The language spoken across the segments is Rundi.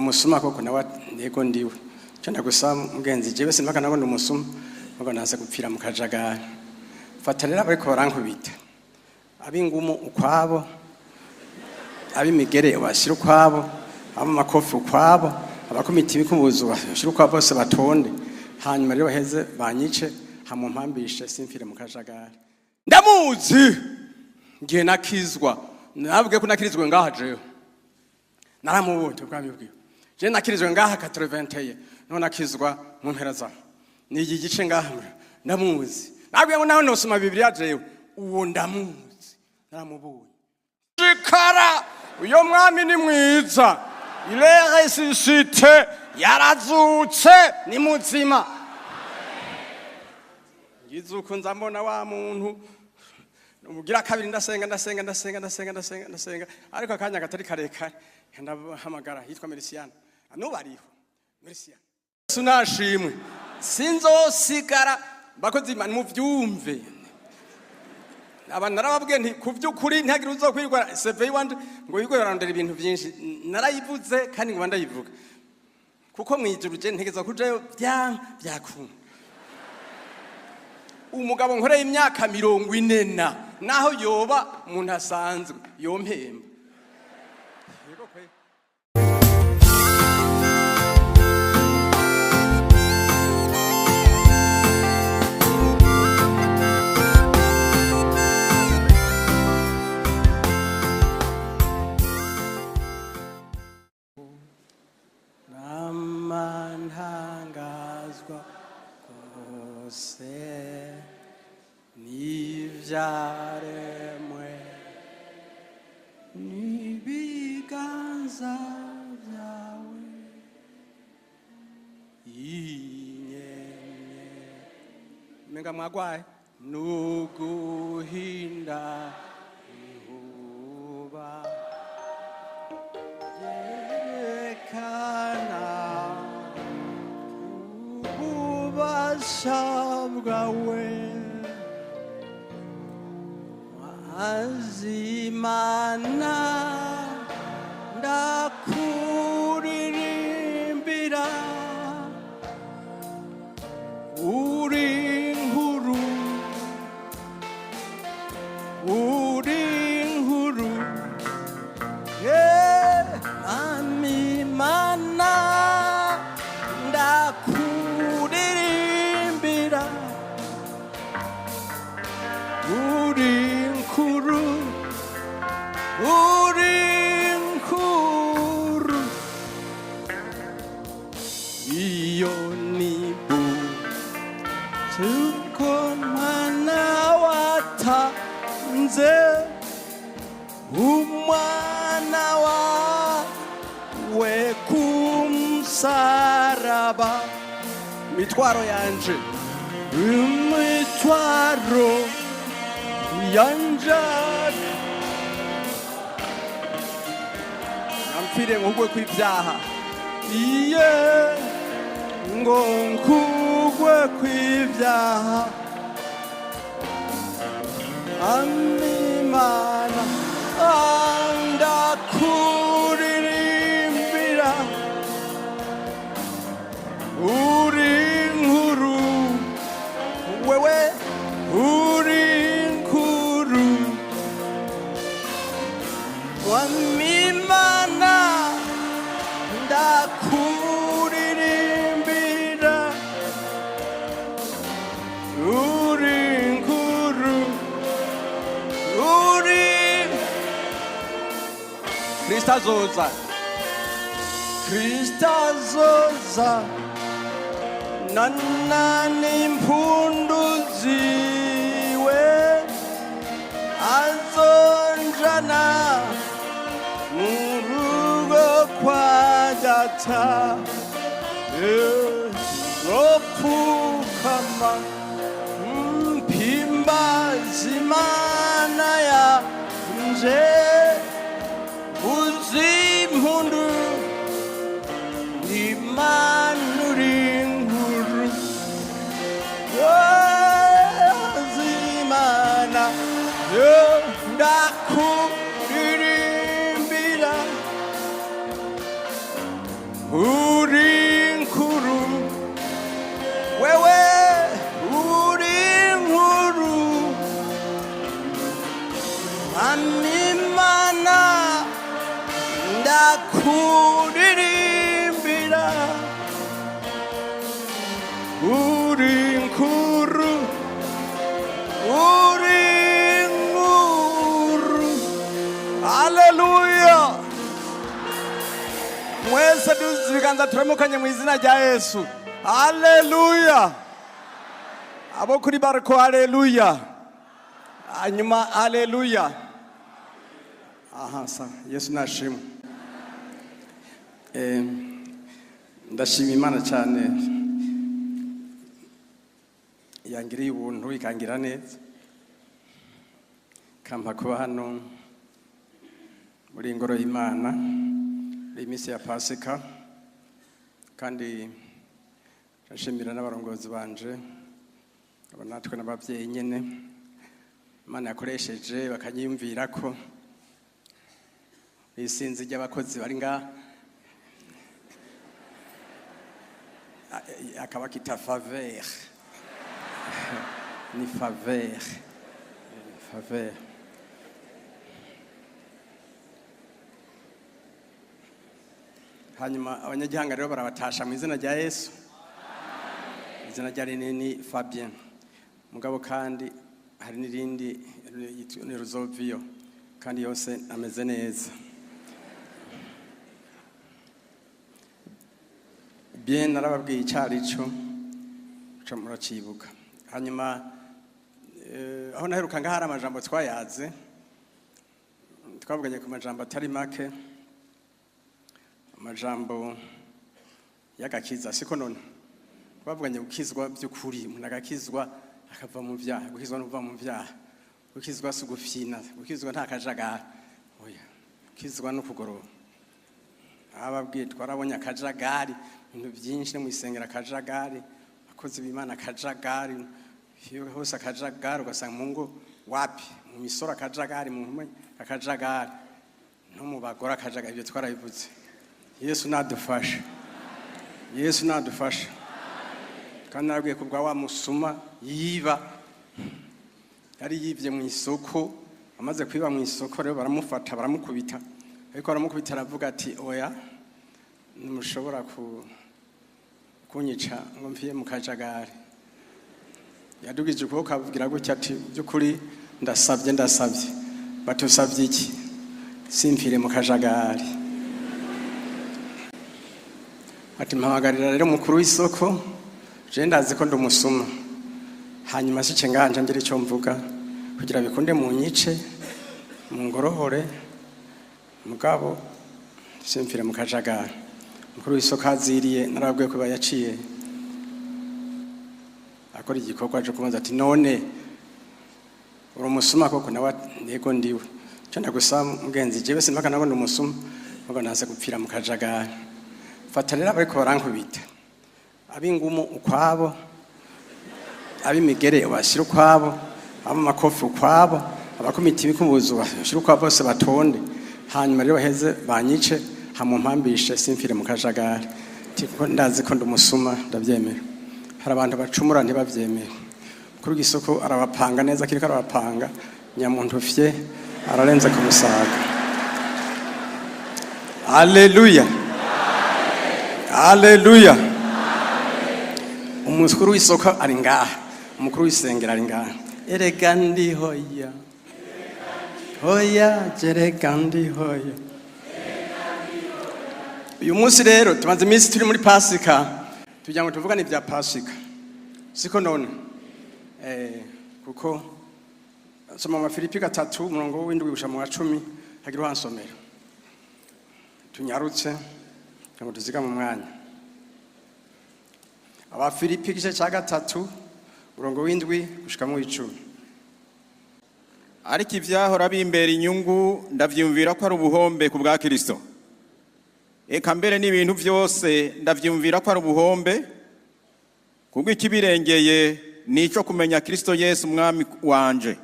Umusuma koko? Nawe ntego ndiwe. Cyo ndagusaba mugenzi, jewe simpaka nabo ndi umusuma, mugo naza gupfira mu kajagari. Fata rero abariko barankubita, ab'ingumu ukwabo, ab'imigere ubashyira ukwabo, ab'amakofi ukwabo, abakomita ibikubuzo bashyira ukwabo, bose batonde. Hanyuma rero baheze banyice, hamumpambishe, simfire mu kajagari. Ndamuzi ngiye nakizwa, nabwiye ko nakirizwe ngaha. Jewe naramubonye ubwami bwiwe. Je nakirizwe ngaha 81, none nakizwa mu mpera zaho ni iki gice ngaha. Ndamuzi, nabwiye ngo naho nosoma Bibiliya, jewe uwo ndamuzi, naramubonye. Shikara, uyo mwami ni mwiza. Il est ressuscité, yarazutse, ni muzima. Ngize uko nza mbona wa muntu ubugira kabiri. Ndasenga, ndasenga, ndasenga, ndasenga, ndasenga, ndasenga, ariko akanya katari karekare ndahamagara yitwa Merisiana, nubu ariho Merisiana. Yesu nashimwe. Sinzosigara. Bakozi Imana, muvyumve, aba narababwiye nti ku by'ukuri ntihagire uzokwirwa CV iwanje ngo yigwe barondera ibintu byinshi. Narayivuze kandi ngo ndayivuga, kuko mwijuru je ntegeza kujayo bya byakunda. Umugabo nkoreye imyaka 40 na naho yoba umuntu asanzwe yompemba. Yego kwe. Nama ntangazwa rwose n'ivyaremwe n'ibiganza byawe, inyenyeri menga mwagwaye nuguhinda inkuba yerekana ububasha bwawe. Azimana, ndakuririmbira, uri nkuru, uri nkuru. Mami Mana, ndakuririmbira, uri nkuru, uri nkuru. Iyo nibu tuko mwana watanze umwana wawe kumusaraba, imitwaro yanje, imitwaro yanje yampfire nkugwe kw'ibyaha, iye ngo nkugwe kw'ibyaha. Amimana, ndakuririmbira, uri nkuru, wewe uri nkuru. Wamimana, ndakuririmbira, uri nkuru, uri. Kristo azoza, Kristo azoza nana impundu ziwe, azonjana mu rugo kwa Data. Nzopfukama mpimbaza Imana yanje, uzimpundu, Imana uri nkuru. Imana, ndakuririmbira. Uri nkuru, wewe uri nkuru. Amimana ndakuririmbira. Uri nkuru, uri nkuru. Haleluya! Mwese duze ibiganza, turamukanye mu izina rya Yesu. Haleluya! Abo kuri bariko, haleluya! Hanyuma haleluya. Aha sa Yesu nashimwe. Ndashima Imana cyane yangiriye ubuntu, ikangira neza, kampa kuba hano muri ingoro y'Imana muri iyi minsi ya Pasika. Kandi ndashimira n'abarongozi banje, abo natwe n'ababyeyi nyene Imana yakoresheje bakanyiyumvira ko isinzi ry'abakozi bari ngaha akaba kita faveur, ni faveur, faveur. Hanyuma abanyagihanga rero barabatasha mu izina rya Yesu. Izina rya rinini Fabien, mugabo kandi hari n'irindi ni Ruzovio, kandi yose ameze neza. Bien, narababwiye icari cyo ca muracibuka. Hanyuma aho naheruka ngaho hari amajambo twayaze, twavuganye ku majambo atari make, amajambo y'agakiza, siko? None twavuganye gukizwa by'ukuri, umuntu agakizwa akava mu byaha. Gukizwa no kuva mu byaha. Gukizwa si ugufyina, gukizwa nta kajagari, oya. Gukizwa no kugorora. Ababwiye twarabonye akajagari, ibintu byinshi no mu isengero akajagari, abakozi b'Imana akajagari, iyo hose akajagari, ugasanga mu ngo wapi, mu misoro akajagari, mu nkumi akajagari, no mu bagore akajagari. Ibyo twarabivuze. Yesu nadufasha, Yesu nadufasha. Kandi narabwiye ko bwa wa musuma yiba, yari yibye mu isoko. Amaze kwiba mu isoko rero baramufata, baramukubita. Ariko baramukubita, aravuga ati: "Oya, ntimushobora kunyica ngo mfiye mu kajagari." Yadugije ukuboko avugira gutya ati: "By'ukuri ndasabye, ndasabye." Batusabye iki? "Simfire mu kajagari." Ati: "Mpamagarira rero umukuru w'isoko, je ndazi ko ndi umusuma, hanyuma sice nganje ngira icyo mvuga kugira bikunde mu nyice mu ngorohore, mugabo simfire mu kajagari." Umukuru w'isoko aziriye, narabwiye ko yaciye akora igikorwa cyo kubanza ati: "None uri umusuma koko?" Nawe: "Yego, ndiwe. Cyo ndagusaba mugenzi, jewe simpaka nabo ndi umusuma, mugabo naze gupfira mu kajagari. Fata rero abariko barankubita, ab'ingumu ukwabo, ab'imigere bashyira ukwabo, ab'amakofi ukwabo, abakomiti b'ikubuzo bashyira ukwabo, bose batonde, hanyuma rero baheze banyice, hamumpambishe, simfire mu kajagari." Ati: "Kuko ndazi ko ndi umusuma, ndabyemera." Hari abantu bacumura ntibabyemere. Kuri isoko arabapanga neza, kiriko arabapanga, nyamuntu fye ararenze ku musaga. Haleluya, haleluya! Umukuru w'isoko ari ngaha, umukuru w'isengero ari ngaha. Erega ndi hoya hoya, jerega ndi hoya. Uyu munsi rero tumaze iminsi turi muri Pasika, tugira ngo tuvugane ibya Pasika, siko? None kuko soma Amafilipi 3, umurongo w'7 gushika mu wa 10, hagira uhansomera, tunyarutse kugira ngo tuzigame umwanya. Abafilipi igice cya 3, umurongo w'7 gushika mu w'10. Ariko ivyahora bimbera inyungu ndavyumvira ko ari ubuhombe ku bwa Kristo. Eka mbere n'ibintu vyose ndavyumvira ko ari ubuhombe, kubwo ikibirengeye ni ico kumenya Kristo Yesu Umwami wanje.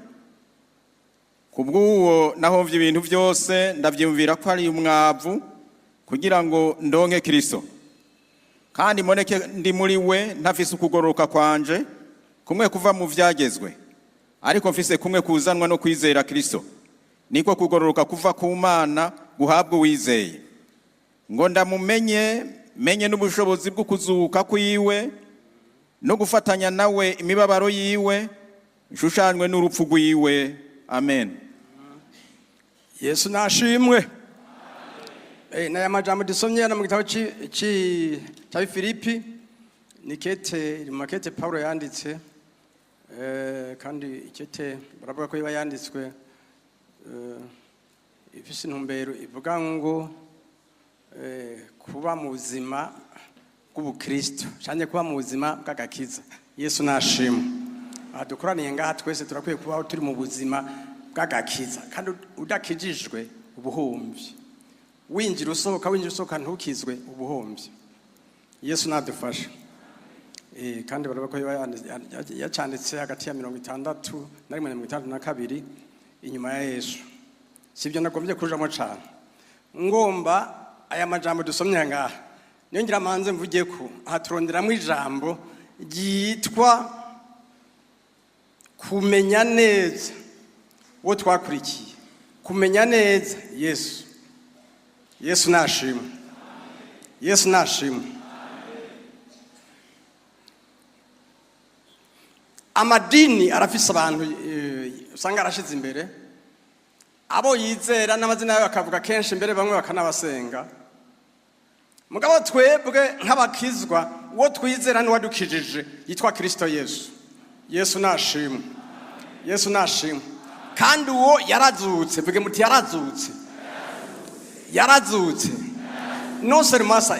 Kubw'uwo nahomvye ibintu vyose, ndavyumvira ko ari umwavu, kugira ngo ndonke Kristo. Kandi mboneke ndi muri we, ntafise ukugororoka kwanje kumwe kuva mu vyagezwe, ariko mfise kumwe kuzanwa no kwizera Kristo, niko kugororoka kuva ku Mana guhabwa uwizeye, ngo ndamumenye, menye n'ubushobozi bwo kuzuka kwiwe, no gufatanya nawe imibabaro yiwe, nshushanywe n'urupfu rwiwe. Amen. Yesu nashimwe. N'aya majambo dusomye hano mu gitabo ca Filipi, ni kete iri mu makete Paulo yanditse, kandi ikete baravuga ko iba yanditswe ifise intumbero ivuga ngo kuba mu buzima bw'ubukristo canke kuba mu buzima bw'agakiza. Yesu nashimwe. Aha dukoraniye ngaha twese turakwiye kubaho turi mu buzima bw'agakiza, kandi udakijijwe ubuhomvye, winjira usohoka, winjira usohoka, ntukizwe, ubuhomvye. Yesu nadufasha. Kandi baravuga ko yacanditse hagati ya 61 na 62 inyuma ya Yesu. Sibyo nagombye kujamo cane, ngomba aya majambo dusomye ngaha niyo ngira manze mvuge ko aha turonderamwo ijambo ryitwa kumenya neza uwo twakurikiye, kumenya neza Yesu. Yesu nashimwe. Yesu nashimwe. Amadini arafise abantu usanga arashize imbere, abo yizera n'amazina yabo bakavuga kenshi, mbere bamwe bakanabasenga. Mugabo twebwe nk'abakizwa, uwo twizera n'uwadukijije yitwa Kristo Yesu. Yesu nashimwe. Yesu nashimwe. Kandi uwo yarazutse. Vuge muti: "Yarazutse." Yarazutse. Non seulement ça,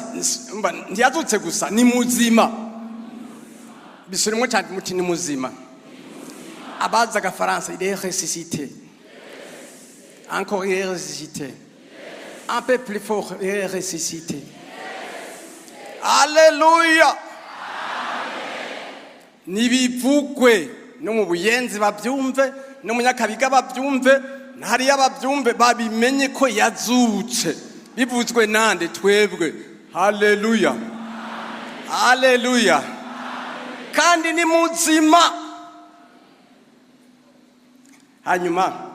mba, ntiyazutse gusa, ni muzima. Bisubiremo cyane muti: "Ni muzima." Abazi agafaransa: "Il est ressuscité." Encore: "Il est ressuscité." Un peu plus fort: "Il est ressuscité." Alléluia. Nibivugwe no mu Buyenzi babyumve, no mu Nyakabiga babyumve, hariya babyumve, babimenye ko yazutse. Bivuzwe nande? Twebwe. Haleluya, haleluya. Kandi ni muzima. Hanyuma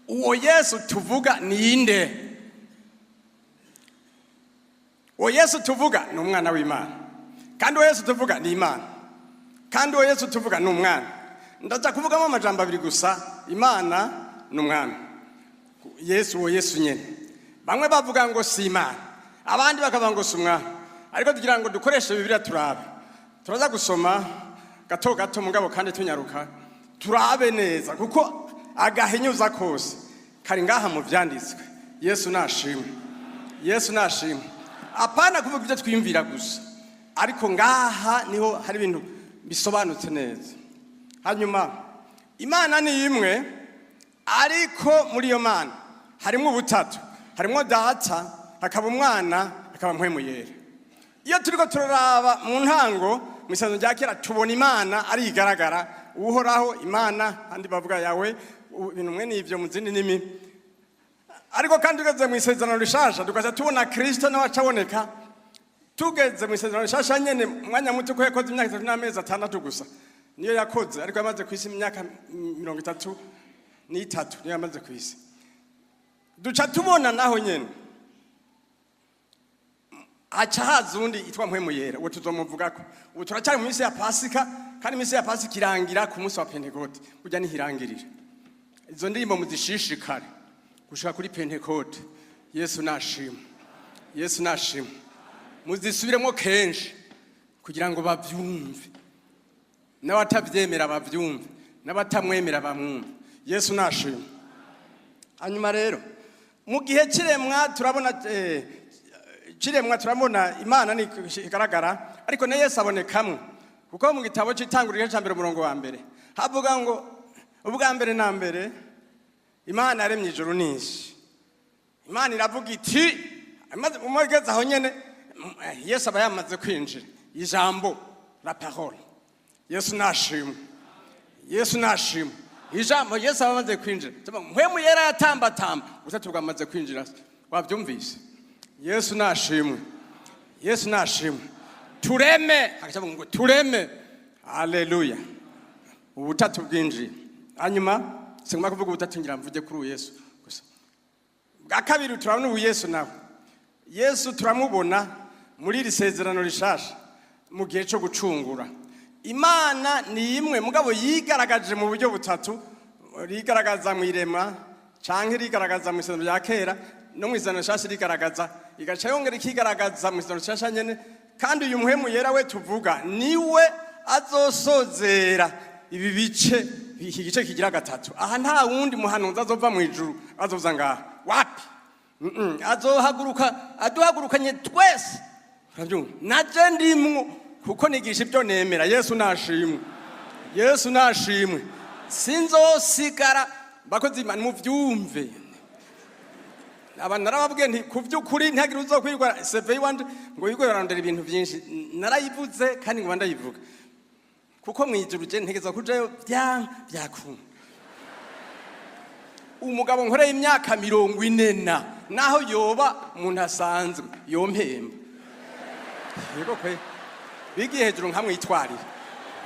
uwo Yesu tuvuga ninde? Uwo Yesu tuvuga ni umwana w'Imana, kandi uwo Yesu tuvuga ni Imana, kandi uwo Yesu tuvuga ni umwana. Ndaza kuvugamo amajambo abiri gusa: Imana n'umwana Yesu. Uwo Yesu nyine bamwe bavuga ngo si Imana, abandi bakavuga ngo si umwana, ariko tugira ngo dukoreshe Bibiliya turabe. Turaza gusoma gato gato mugabo kandi tunyaruka, turabe neza, kuko agahinyuza kose kari ngaha mu vyanditswe. Yesu nashimwe. Yesu nashimwe. Apana kuvuga ibyo twiyumvira gusa, ariko ngaha niho hari ibintu bisobanutse neza. Hanyuma Imana ni imwe, ariko muri iyo Mana harimo ubutatu: harimo Data, hakaba Umwana, hakaba Mpwemu Yera. Iyo turiko turaraba mu ntango, mu Isezerano rya Kera, tubona Imana ari igaragara, Uhoraho Imana, andi bavuga yawe, ibintu mwe n'ivyo mu zindi ndimi. Ariko kandi tugeze mu Isezerano Rishasha, tugaca tubona Kristo nawe acaboneka. Tugeze mu Isezerano Rishasha nyene, umwanya muto, ko yakoze imyaka 3 n'amezi 6 gusa niyo yakoze, ariko yamaze ku isi imyaka 33 niyo yamaze ku isi. Duca tubona naho nyene haca haza uwundi yitwa Mpwemu Yera. Uwo tuzomuvugako. Ubu turacyari mu minsi ya Pasika, kandi iminsi ya Pasika irangira ku munsi wa Pentekote. Burya nihirangirira, izo ndirimbo muzishishikare gushika kuri Pentekote. Yesu nashimwe. Yesu nashimwe. Muzisubiremo kenshi kugira ngo bavyumve, n'abatavyemera bavyumve, n'abatamwemera bamwumve. Yesu nashimwe. Hanyuma rero mu gihe kiremwa turabona kiremwa, turabona Imana ni igaragara, ariko na Yesu abonekamwo, kuko mu gitabo cy'Itanguriro cya mbere, umurongo wa mbere, havuga ngo: "Ubwa mbere na mbere Imana yaremye ijuru n'isi." Imana iravuga iti, umugeze aho nyene Yesu aba yamaze kwinjira, ijambo, la parole. Yesu nashimwe. Yesu nashimwe. Ijambo Yesu aba amaze kwinjira, Mpwemu Yera yatambatamba, ubutatu bwamaze kwinjira. Wabyumvise? Yesu nashimwe. Yesu nashimwe. Tureme, hakaca ngo tureme. Haleluya. Ubutatu bwinjiye. Hanyuma singomba kuvuga ubutatu, ngira mvuge kuri uyu Yesu gusa. Bwa kabiri, turabona ubu Yesu nawe. Yesu turamubona muri iri sezerano rishasha mu gihe cyo gucungura. Imana ni imwe, mugabo yigaragaje mu buryo butatu: rigaragaza mu irema, canke rigaragaza mu isezerano rya kera, no mu isezerano rishasha rigaragaza, igaca yongera ikigaragaza mu isezerano rishasha nyene. Kandi uyu Muhemu Yera we tuvuga niwe azosozera ibi bice, iki gice kigira gatatu. Aha nta wundi muhanuzi azova mu ijuru azoza ngaha, wapi. Azohaguruka aduhagurukanye twese, urabyumva, naje ndimwo, kuko nigisha ibyo nemera. Yesu nashimwe, Yesu nashimwe. Sinzosigara, bakozi Imana, muvyumve. Abantu narababwiye nti ku by'ukuri ntihagire uzokwirwa CV iwanje ngo yirwe barondera ibintu byinshi. Narayivuze kandi ngo ndayivuga, kuko mu ijuru je ntegeza kujayo bya byakunda. Umugabo nkoreye imyaka 40 na naho yoba umuntu asanzwe yompemba, yego kwe, bigiye hejuru nkamwitwarira.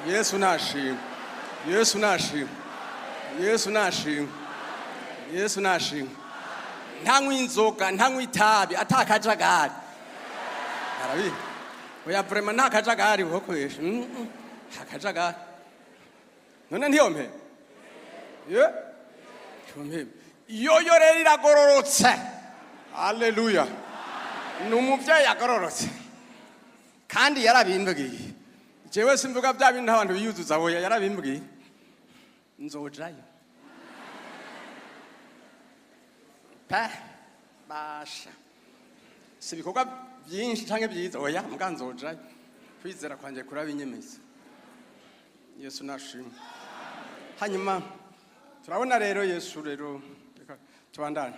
Yesu nashimwe, Yesu nashimwe, Yesu nashimwe, Yesu nashimwe. Ntanywa inzoga, ntanywa itabi, ata kajagari. Arabi oya, vraiment nta kajagari ukoresha. Nta kajagari. None ntiyompemba? Ye, ntiyompemba. Yoyo rero iragororotse. Haleluya. Ni umuvyeyi agororotse, kandi yarabimbwiye. Jewe simvuga bya bintu abantu biyuzuza, oya, yarabimbwiye. Nzojayo pe basha, si ibikorwa byinshi canke byiza, oya, mbwa nzojayo. Kwizera kwanje kurabinyemeza. Yesu nashimwe. Hanyuma turabona rero Yesu rero, reka tubandane.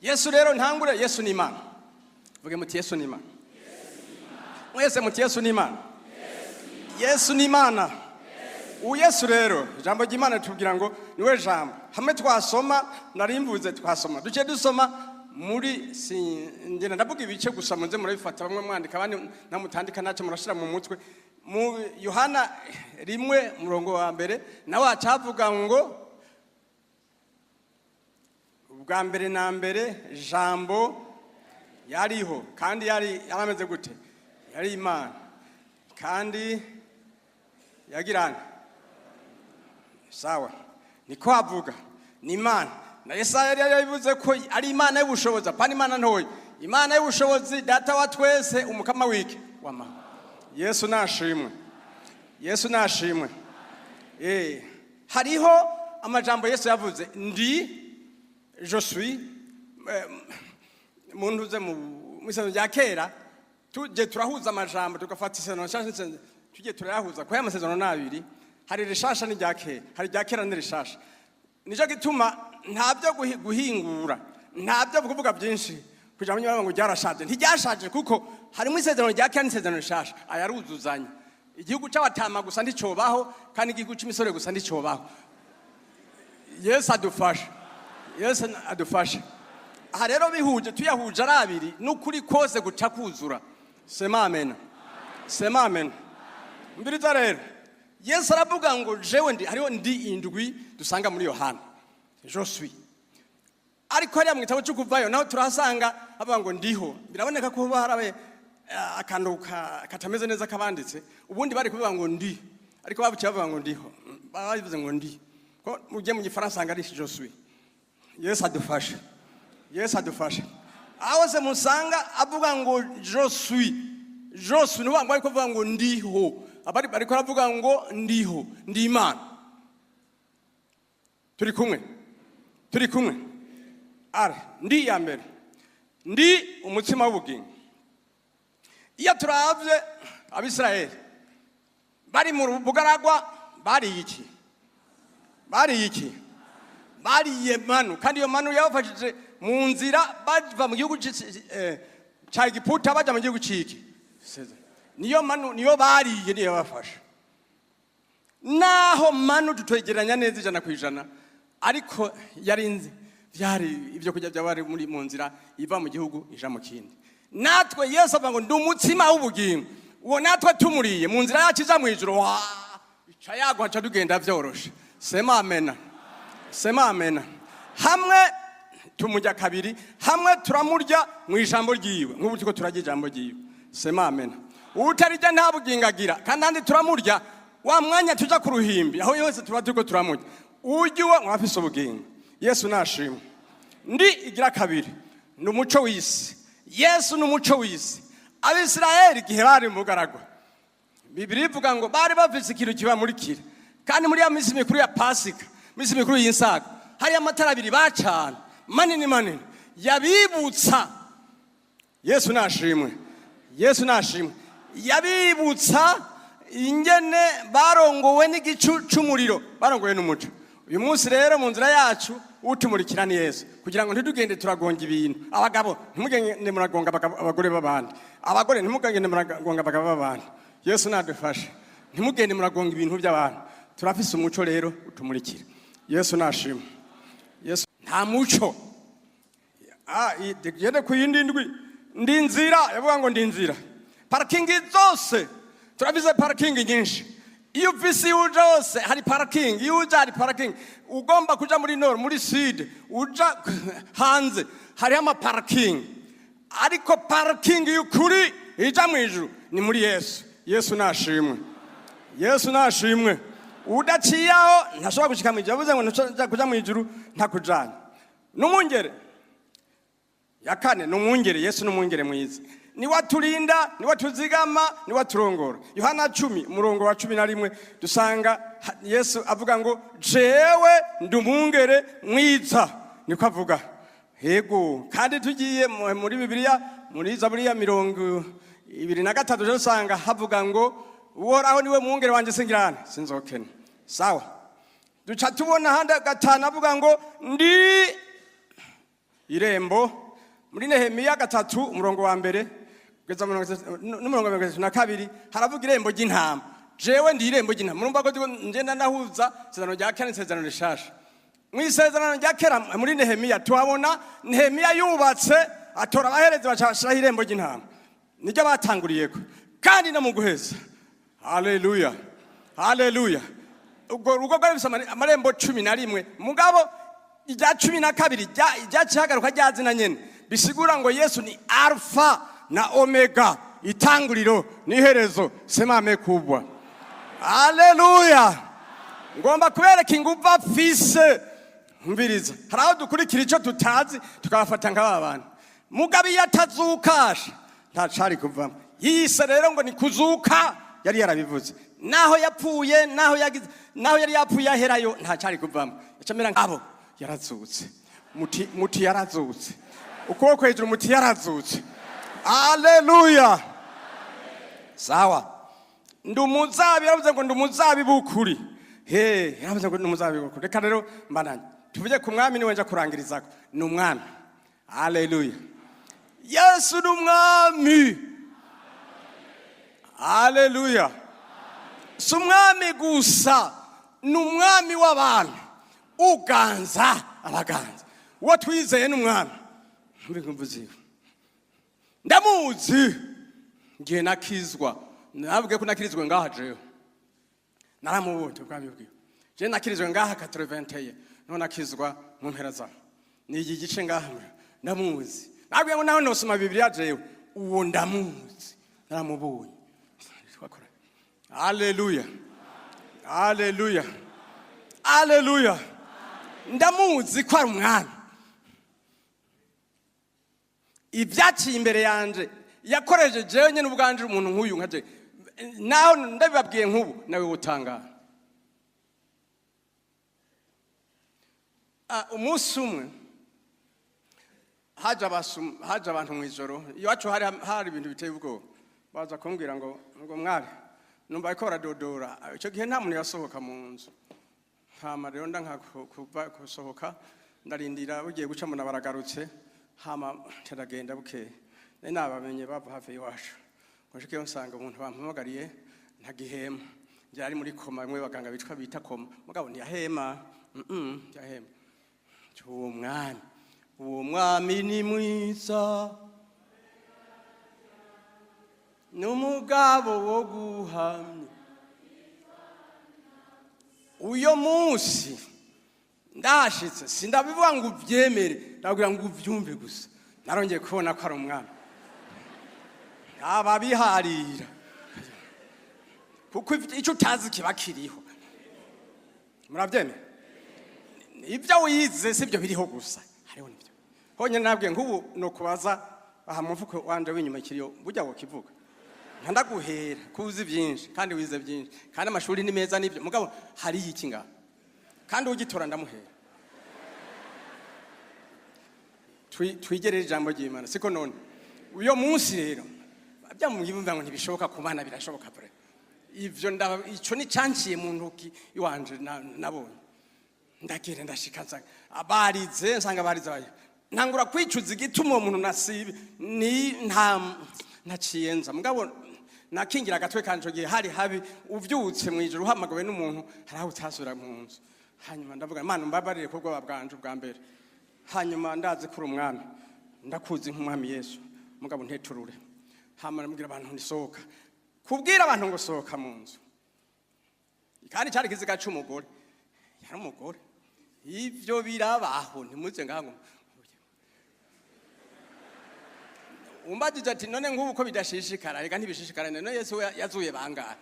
Yesu rero, ntangure. Yesu ni Imana. Vuge muti Yesu ni Imana. Mwese muti Yesu ni Imana. Yesu ni Imana. Ubu Yesu rero, ijambo ry'Imana tubwira ngo niwe jambo. Hamwe twasoma, narimvuze twasoma duce, dusoma muri ngenda ndavuga ibice gusa, muze murabifata, bamwe mwandika, abandi namutandika ntacyo, murashira mu mutwe. Mu Yohana 1 murongo wa mbere, nawe acavuga ngo ubwa mbere na mbere Jambo yariho, kandi yari yarameze gute? Yari Imana, kandi yagirana sawa, niko avuga, ni Imana. Na Yesaya yari yabivuze ko ari Imana y'ubushobozi, apana Imana ntoya, Imana y'ubushobozi, Data wa twese, Umukama wiki w'amahoro. Yesu nashimwe, Yesu nashimwe. Hariho amajambo Yesu yavuze: ndi, je suis. Muntu uze mu isezerano rya kera, tujye turahuza amajambo, tugafata isezerano nshasha tujye turayahuza, kuko aya masezerano ni abiri: hari rishasha n'irya kera, hari irya kera n'irishasha. Nicyo gituma nta byo guhingura, nta byo kuvuga byinshi kugira ngo ngo ryarashaje. Ntiryashaje, kuko harimo isezerano rya kera n'isezerano rishasha, ayaruzuzanya. Igihugu cy'abatama gusa nticobaho, kandi igihugu cy'imisore gusa nticobaho. Yesu adufashe, Yesu adufashe. Aha rero bihuje, tuyahuje ari abiri, n'ukuri kose guca kuzura. Sema amen, sema amen. Mbiriza rero, Yesu aravuga ngo jewe ndi. Hariho ndi indwi dusanga muri Yohana, je suis. Ariko hariya mu gitabo cyo Kuvayo naho turahasanga bavuga ngo ndiho. Biraboneka ko hoba harabaye akantu katameze neza kabanditse. Ubundi bari kuvuga ngo ndi, ariko babuciye bavuga ngo ndiho. Babivuze ngo ndi, ko mujye mu Gifaransa usanga ari je suis. Yesu adufashe, Yesu adufashe. Aho se musanga avuga ngo je suis, je suis, nuvuga ngo ariko avuga ngo ndiho, abari ariko aravuga ngo ndiho, ndi Imana. Turi kumwe, turi kumwe. Ara ndi ya mbere, ndi umutsima w'ubugingo. Iyo turavye Abisirayeli bari mu bugaragwa, bariye iki? Bariye iki? Bariye manu, kandi iyo manu yabafashije mu nzira bava mu gihugu ca Egiputa baja mu gihugu ciki. Niyo manu niyo bariye, niyo yabafasha. Naho manu tutwegeranya neza 100%, ariko yarinze byari ibyo kurya by'abari muri mu nzira iva mu gihugu ija mu kindi. Natwe Yesu avuga ngo ndi umutsima w'ubugingo. Uwo natwe tumuriye mu nzira yacu iza mu ijuru, wa ica yagwa, nca tugenda vyoroshe. Sema amena, sema amena. Hamwe tumurya kabiri, hamwe turamurya mu ijambo ryiwe, nk'ubu turiko turarya ijambo ryiwe. Sema amena. Utarirya nta bugingo agira. Kandi ahandi turamurya wa mwanya tuja ku ruhimbi, aho yose tuba turiko turamurya. Urya uwo mwafise ubugingo. Yesu nashimwe. Ndi igira kabiri, ni umuco w'isi. Yesu ni umuco w'isi. Abisirayeli igihe bari mu bugaragwa, Bibiri ivuga ngo bari bafise ikintu kibamurikira. Kandi muri ya minsi mikuru ya Pasika, minsi mikuru y'insago, hari amatara abiri bacana manini manini yabibutsa. Yesu nashimwe, Yesu nashimwe. Yabibutsa ingene barongowe n'igicu c'umuriro, barongowe n'umuco. Uyu munsi rero mu nzira yacu utumurikira ni Yesu, kugira ngo ntitugende turagonga ibintu. Abagabo, ntimugende muragonga abagore b'abandi. Abagore, ntimugende muragonga abagabo b'abandi. Yesu nadufashe. Ntimugende muragonga ibintu by'abantu. Turafise umuco rero utumurikira. Yesu nashimwe. Yesu nta muco. Tugende ku yindi ndwi. Ndi nzira. Yavuga ngo ndi nzira. Parking zose turabize, parking nyinshi. Iyo ufise iyo uja hose hari parking, iyo uja hari parking. Ugomba kuja muri nord, muri sud, uja hanze, hariho ama parking. Ariko parking y'ukuri ija mu ijuru ni muri Yesu. Yesu nashimwe, Yesu nashimwe. Udaciye aho ntashobora gushika mu ijuru. Yavuze ngo ntashobora kuja mu ijuru ntakujanye n'umwungere. Ya kane ni umwungere. Yesu ni umwungere mwiza, niwe aturinda, niwe atuzigama, niwe aturongora. Yohana 10 umurongo wa 11 dusanga Yesu avuga ngo jewe ndi umwungere mwiza, niko avuga. Yego, kandi tugiye muri Bibiliya, muri Zaburi ya 23, dusanga havuga ngo Uhoraho niwe mwungere wanje, singirane sinzokena. Sawa, duca tubona ahandi gatanu avuga ngo ndi irembo. Muri Nehemiya 3 umurongo wa mbere kugeza n'umurongo wa 32 haravuga irembo ry'intama. Jewe ndi irembo ry'intama. Murumva ko ngenda ndahuza isezerano rya kera n'isezerano rishasha. Mu isezerano rya kera muri Nehemiya tuhabona Nehemiya yubatse, atora abaherezi, baca bashiraho irembo ry'intama, niryo batanguriyeko. Kandi no mu guheza, haleluya, haleluya, ubwo rugo rwari rufise amarembo 11, mugabo irya 12 ryacihagaruka rya zina nyene, bisigura ngo Yesu ni Alfa na Omega, itanguriro n'iherezo. Sema amen kubwa. Haleluya. Ngomba kubereka inguvu afise. Mviriza, hari aho dukurikira icyo tutazi, tukabafata nk'aba bantu. Mugabo iyo atazukasha ntacari kuvamo. Yise rero ngo ni kuzuka, yari yarabivuze. Naho yapfuye, naho yagize, naho yari yapfuye aherayo, ntacari kuvamo. Yacamera nk'abo. Yarazutse. Muti, muti yarazutse. Ukuboko hejuru, muti yarazutse. Haleluya. Sawa, ndi umuzabibu. Yaravuze ngo ndi umuzabibu w'ukuri. He, yaravuze ngo ndi umuzabibu w'ukuri. Reka rero mbananye tuvuge ku mwami, niwe nja kurangirizako. Ni umwami. Haleluya. Yesu ni umwami. Haleluya. Si umwami gusa, ni umwami w'abantu, uganza abaganza. Uwo twizeye ni umwami. Mbikumvuziwe, ndamuzi. Ngiye nakizwa, nabwiye ko nakirizwe ngaha. Jewe naramubonye ubwami bwiwe. Je nakirizwe ngaha 81, none nakizwa mu mpera zaho ni iki gice ngaha. Ndamuzi. Nabwiye ngo nawe nosoma Bibiliya, jewe uwo ndamuzi, naramubonye. Twakora. Haleluya, haleluya, haleluya. Ndamuzi ko ari umwami. Ibyaciye imbere yanje yakoresheje jewe nyine ubwanje, umuntu nk'uyu nka je, naho ndabibabwiye nk'ubu nawe wotangara. Umunsi umwe haje abantu mu ijoro iwacu, hari ibintu biteye ubwoba. Baza kumbwira ngo mwari numva ariko baradodora. Icyo gihe nta muntu yasohoka mu nzu. Hama rero ndanka kuva gusohoka, ndarindira bugiye guca, mbona baragarutse. Hama ndaragenda bukeye, nari nabamenye bava hafi y'iwacu. Ngo nshikeyo nsanga umuntu bampamagariye ntagihema, yari ari muri coma, bimwe baganga bitwa bita coma, mugabo ntiyahema. Ntiyahema. Uwo mwami, uwo mwami ni mwiza. N'umugabo wo guhamya. Uyo munsi ndashitse, sindabivuga ngo ubyemere, ndabwira ngo ubyumve gusa. Narongeye kubona ko ari umwami, ntababiharira, kuko icyo utazi kiba kiriho. Murabyemera? Ibyo wize si byo biriho gusa, hariho nibyo honyine. Nabwiye nk'ubu ni ukubaza aha mu mufuko wanje w'inyuma kiriyo, burya wokivuga nkandaguhera ko uzi byinshi kandi wize byinshi kandi amashuri ni meza n'ibyo, mugabo hariyo iki ngaha? Kandi ugitora ndamuhera. Twigerere ijambo ry'Imana, siko? None uyo munsi rero byamubwira ngo ntibishoboka ku bana, birashoboka pre. Ivyo ico ni canciye mu ntoki iwanje. Nabonye ndagenda, ndashika nsanga abarize, nsanga abarize bayo. Ntangura kwicuza igituma uwo muntu nasibe ni nta naciye nza, mugabo nakingira agatwe kanje. Ico gihe hari habi, uvyutse mw'ijoro uhamagawe n'umuntu, hari aho utasubira mu nzu. Hanyuma ndavuga: "Imana umbabarire ku bwoba bwanje ubwa mbere. Hanyuma ndazi ko uri umwami, ndakuzi nk'umwami Yesu, mugabo nteturure." Hama ndamubwira abantu ntisohoka, kubwira abantu ngo sohoka mu nzu, kandi cyari ikiziga c'umugore, yari umugore. Ivyo birabaho, ntimuze ngaho ngo umbajije ati: "None nk'ubu ko bidashishikara?" Reka, ntibishishikara. None Yesu we yazuye bangahe?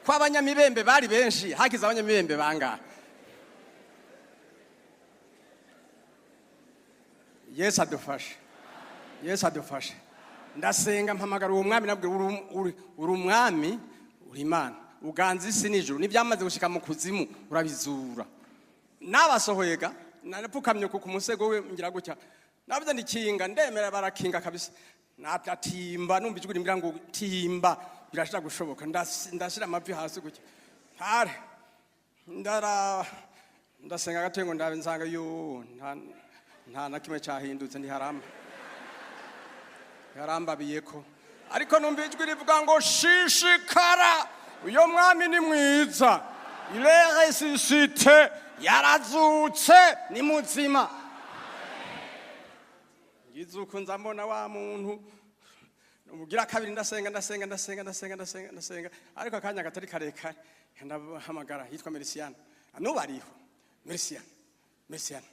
Ko abanyamibembe bari benshi, hakize abanyamibembe bangahe? Yesu adufashe, Yesu adufashe. Ndasenga, mpamagara uwo mwami, nabwo uri umwami, uri Imana, uganza isi n'ijuru, n'ibyamaze gushika mu kuzimu urabizura. Nabasohoye ga, narapfukamye ku musego we, ngira gutya, navuze ndikinga, ndemera, barakinga kabisa. Natatimba, numva ijwi rimbwira ngo timba, birashira gushoboka. Ndashira amavi hasi gutya, ntare ndara, ndasenga gato ngo ndabe, nsanga yo nta na kimwe cyahindutse, ntiharamba yarambabiyeko. Ariko numva ijwi rivuga ngo: "Shishikara, uyo mwami ni mwiza, il est ressuscité, yarazutse, ni muzima." Ngize uko, nza mbona wa muntu ubugira kabiri. Ndasenga, ndasenga, ndasenga, ndasenga, ndasenga, ndasenga, ariko akanya katari karekare ndahamagara, yitwa Merisiana, n'ubu ariho. Merisiana, Merisiana,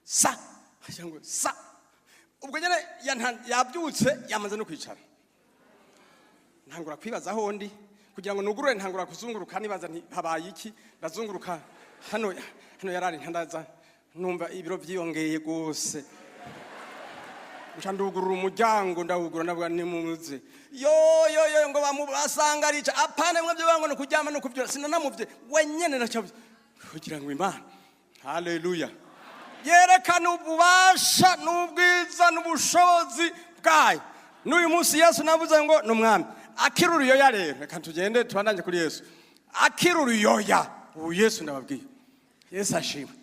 sa ngo sa. Ubwo nyene yabyutse, yamaze no kwicara. Ntangura kwibaza aho ndi kugira ngo nugurure, ntangura kuzunguruka nibaza nti habaye iki. Ndazunguruka hano, hano yarari, ntandaza numva ibiro byiyongeye gose. Nca ndugurura umuryango, ndawugura, ndavuga: "Nimuze." Yo yo yo, ngo basanga arica apana mwe byo bango no kuryama no kuvyura, sinanamuvye wenyene nacyo kugira ngo Imana, haleluya, yerekana ububasha n'ubwiza n'ubushobozi bwayo. N'uyu munsi Yesu navuze ngo ni umwami akira uruyoya. Rero reka tugende tubandanye kuri Yesu akira uruyoya. Ubu Yesu ndababwiye, Yesu ashimwe.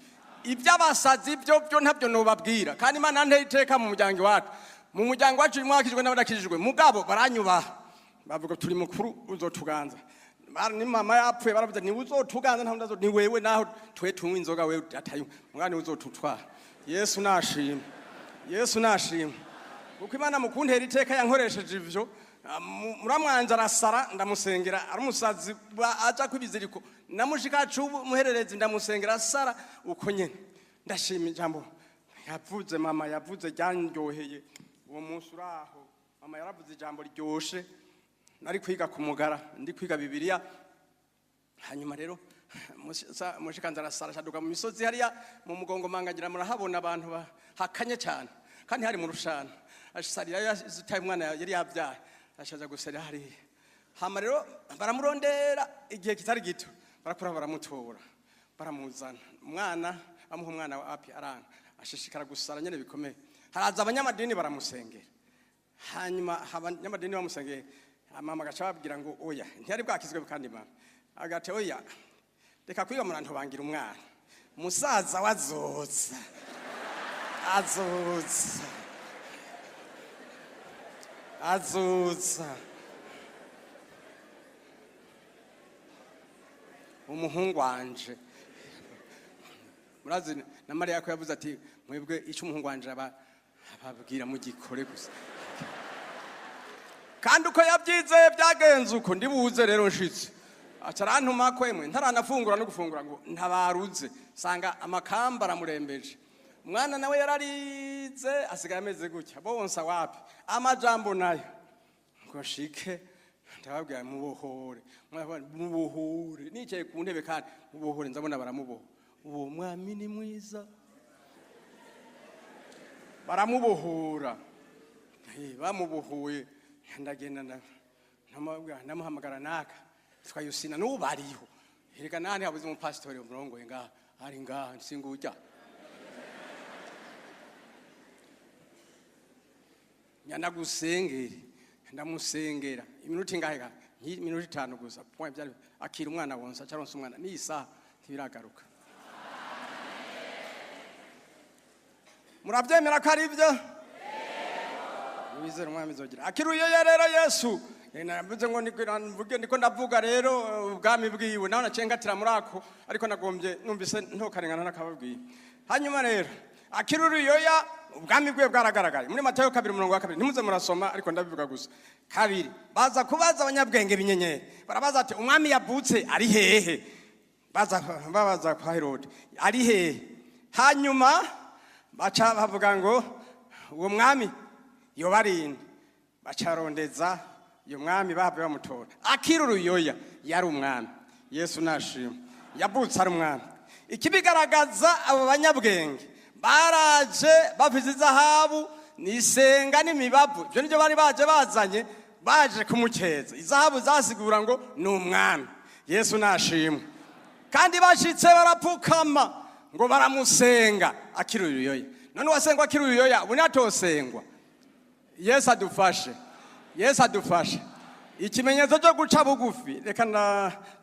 Iby'abasazi byo byo ntabyo nubabwira, kandi Imana nteye iteka mu muryango iwacu. Mu muryango wacu urimo wakijwe n'abadakijijwe, mugabo baranyubaha, bavuga: "Turi mukuru, uzotuganza." Ni mama yapfuye, baravuze: "Ni uzotuganza, nta wundi, ni wewe, naho twe tunywa inzoga, wewe atayinywa, mugabo ni uzotutwara." Yesu nashimwe, Yesu nashimwe, kuko Imana mu kuntera iteka yankoresheje ivyo. Muramwanje arasara, ndamusengera, ari umusazi aja kw'ibiziriko, namushikacu umuhererezi, ndamusengera asara uko nyene. Ndashima ijambo yavuze, mama yavuze ryanryoheye uwo munsi uraho. Mama yaravuze ijambo ryoshe. Nari kwiga ku mugara, ndi kwiga Bibiliya. Hanyuma rero mushikanza arasara, ashaduka mu misozi hariya mu mugongo mangagira, murahabona abantu hakanye cyane, kandi hari mu rushana. Asarira yataye umwana yari yabyaye, ashaja gusarira hariya. Hama rero baramurondera igihe kitari gito, barakura, baramutora, baramuzana. Umwana bamuha umwana wa api, aranga, ashishikara gusara nyene bikomeye. Haraza abanyamadini baramusengera. Hanyuma abanyamadini bamusengeye, mama agaca babwira ngo oya, ntiyari bwakizwe. Kandi mama agati: "Oya, reka kwiga murantu bangira umwana, musaza wazoza, azoza." Azoza umuhungu wanje. Murazi na Mariya ko yavuze ati mwebwe icyo umuhungu wanje ababwira mugikore gusa. Kandi uko yabyizeye byagenze uko. Ndibuze rero nshitse, aca arantuma ko emwe ntaranafungura no gufungura ngo ntabaruze, sanga amakamba aramurembeje. Umwana nawe yararize, asigaye ameze gutya, bonsa wapi amajambo nayo ngo nshike ndababwira mubohore, mubohore. Nicaye ku ntebe kandi mubohore, nzabona baramuboha. Uwo mwami ni mwiza, baramubohora. Bamubohoye ndagenda ndamuhamagara naka twa Yusina n'ubu bariho. Erega nani habuze umupasitori umurongoye ngaha, ari ngaha singujya nyanagusengere. Ndamusengera iminota ingahe ga? Iminota 5 gusa, point byari akira umwana wonsa, caronsa umwana n'isaha ntibiragaruka. Murabyemera ko ari ibyo? Wizera umwami zogira akiruye rero Yesu. Navuze ngo mvuge ndiko ndavuga rero ubwami bwiwe, naho naciye ngatira muri ako, ariko nagombye numvise ntokarengana nakababwiye. Hanyuma rero akiruye ubwami bwiwe bwaragaragaye muri Matayo 2:2. Ntimuze murasoma, ariko ndabivuga gusa. 2, baza kubaza abanyabwenge b'inyenyeri, barabaza ati umwami yavutse ari hehe? Baza babaza kwa Herode ari hehe? Hanyuma baca bavuga ngo uwo mwami yobarinde, bacarondeza uyo mwami bahave bamutora. Akiri uruyoya yari umwami. Yesu nashimwe, yavutse ari umwami. Ikibigaragaza, abo banyabwenge baraje bafite izahabu n'isenga n'imibavu, ibyo nibyo bari baje bazanye, baje kumukeza. Izahabu zasigura ngo ni umwami. Yesu nashimwe. Kandi bashitse barapfukama ngo baramusenga akiri uruyoya. None uwasengwa akiri uruyoya ubu natosengwa? Yesu adufashe, Yesu adufashe. Ikimenyetso cyo guca bugufi, reka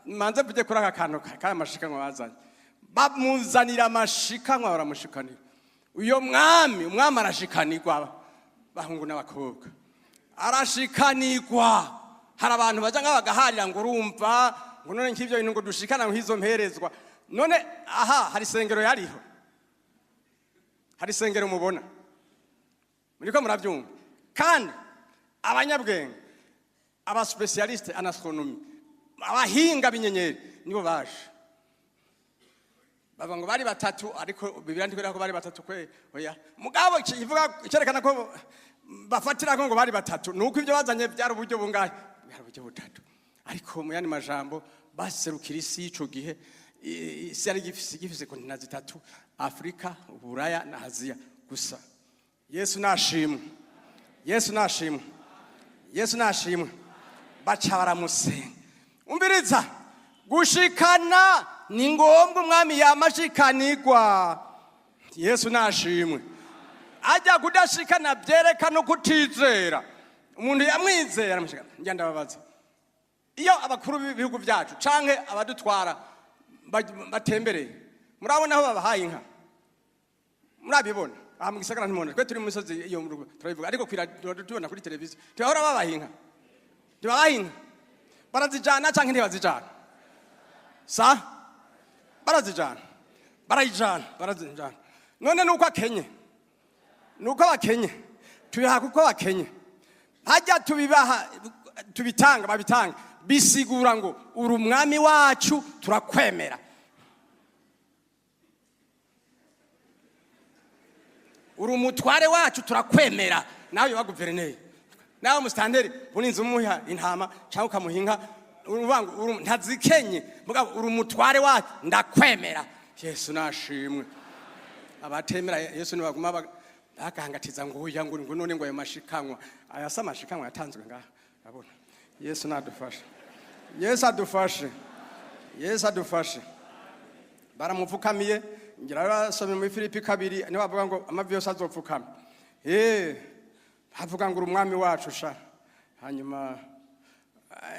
manze mvuge kuri aka kantu kaya mashikanwa bazanye. Bamuzanira amashikanwa, baramushikanira uyo mwami. Umwami arashikanirwa, bahungu n'abakobwa, arashikanirwa. Hari abantu baja nk'abagaharira ngo urumva ngo none nk'ivyo bintu ngo dushikana nk'izo mperezwa. None aha hari isengero yariho? Hari isengero mubona? Muriko murabyumva? Kandi abanyabwenge, abaspécialistes en astronomie, abahinga b'inyenyeri nibo baje. Bavuga ngo bari batatu, ariko Bibiliya ntikwereka ko bari batatu kwe, oya. Mugabo ivuga cyerekana ko bafatira ko ngo bari batatu nuko ibyo bazanye byari uburyo bungahe? Byari uburyo butatu. Ariko mu yandi majambo baserukira isi y'ico gihe. Isi yari gifise continents zitatu: Afurika, Uburaya na Aziya gusa. Yesu nashimwe, Yesu nashimwe, Yesu nashimwe. Baca baramusenga. Umviriza, gushikana ni ngombwa, umwami yamashikanirwa. Yesu nashimwe. Ajya kudashikana byerekana kutizera. Umuntu yamwizeye aramushikana. Njya ndababaza, iyo abakuru b'ibihugu byacu canke abadutwara batembereye, murabona aho babahaye inka? Murabibona aha mu gisagara? Ntimubona, twe turi mu misozi iyo mu rugo turabivuga, ariko tubona kuri televiziyo ntibahora babaha inka? Ntibabaha inka? Barazijana canke ntibazijana? Sa barazijana, barayijana, barazijana. None nuko akenye, nuko bakenye, tubiha kuko bakenye. Hajya tubibaha, tubitanga, babitanga bisigura ngo uri umwami wacu, turakwemera, uri umutware wacu, turakwemera. Nawe wa guverineri, nawe musitanteri, urinze umuha intama cyangwa ukamuha inka, uruvuga ngo ntazikenye, mugabo uri umutware wacu, ndakwemera. Yesu nashimwe. Abatemera Yesu ntibaguma bagangatiza ngo oya, ngo none ngo ayo mashikanwa, aya si amashikanwa yatanzwe ngaha. Urabona, Yesu nadufashe, Yesu adufashe, Yesu adufashe. Baramupfukamiye. Ngira basomye muri Filipi 2, niho bavuga ngo amavi yose azopfukama. Bavuga ngo uri umwami wacu sha. Hanyuma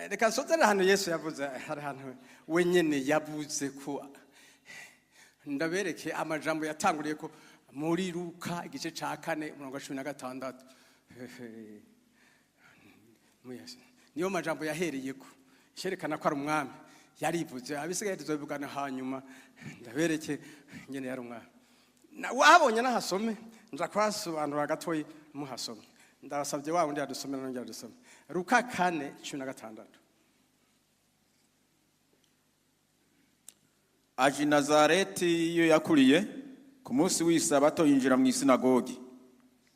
reka nsozere ahantu Yesu yavuze. Hari ahantu wenyene yavuze ko ndabereke amajambo yatanguriye ko muri Luka igice ca 4 umurongo wa 16. Mwese. Niyo majambo yahereyeko icyerekana ko ari umwami. Yarivuze, abisigaye tuzobivugana hanyuma ndabereke ingene yari umwami. Wahabonye nahasome, nja kuhasobanura gatoyi muhasome. Ndabasabye wa wundi yadusomera nongera adusome Luka 4:16. Aje i Nazareti iyo yakuriye, ku munsi w'isabato yinjira mu isinagogi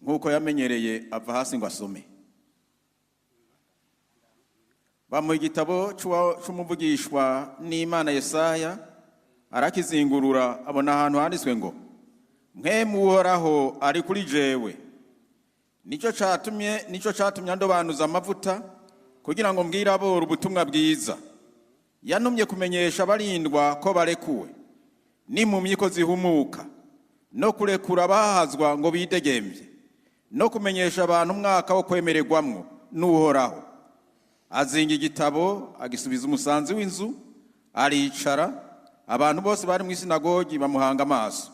nk'uko yamenyereye, ava hasi ngo asome. Bamuha igitabo c'umuvugishwa n'Imana Yesaya, arakizingurura, abona ahantu handitswe ngo: "Mpwemu Uhoraho ari kuri jewe, nico catumye andobanuza amavuta kugira ngo mbwire aboro ubutumwa bwiza. Yantumye kumenyesha abarindwa ko barekuwe, n'impumyi ko zihumuka, no kurekura abahazwa ngo bidegembye, no kumenyesha abantu umwaka wo kwemererwamwo n'Uhoraho." Azinga igitabo, agisubiza umusanzi w'inzu, aricara. Abantu bose bari mu isinagogi bamuhanga amaso.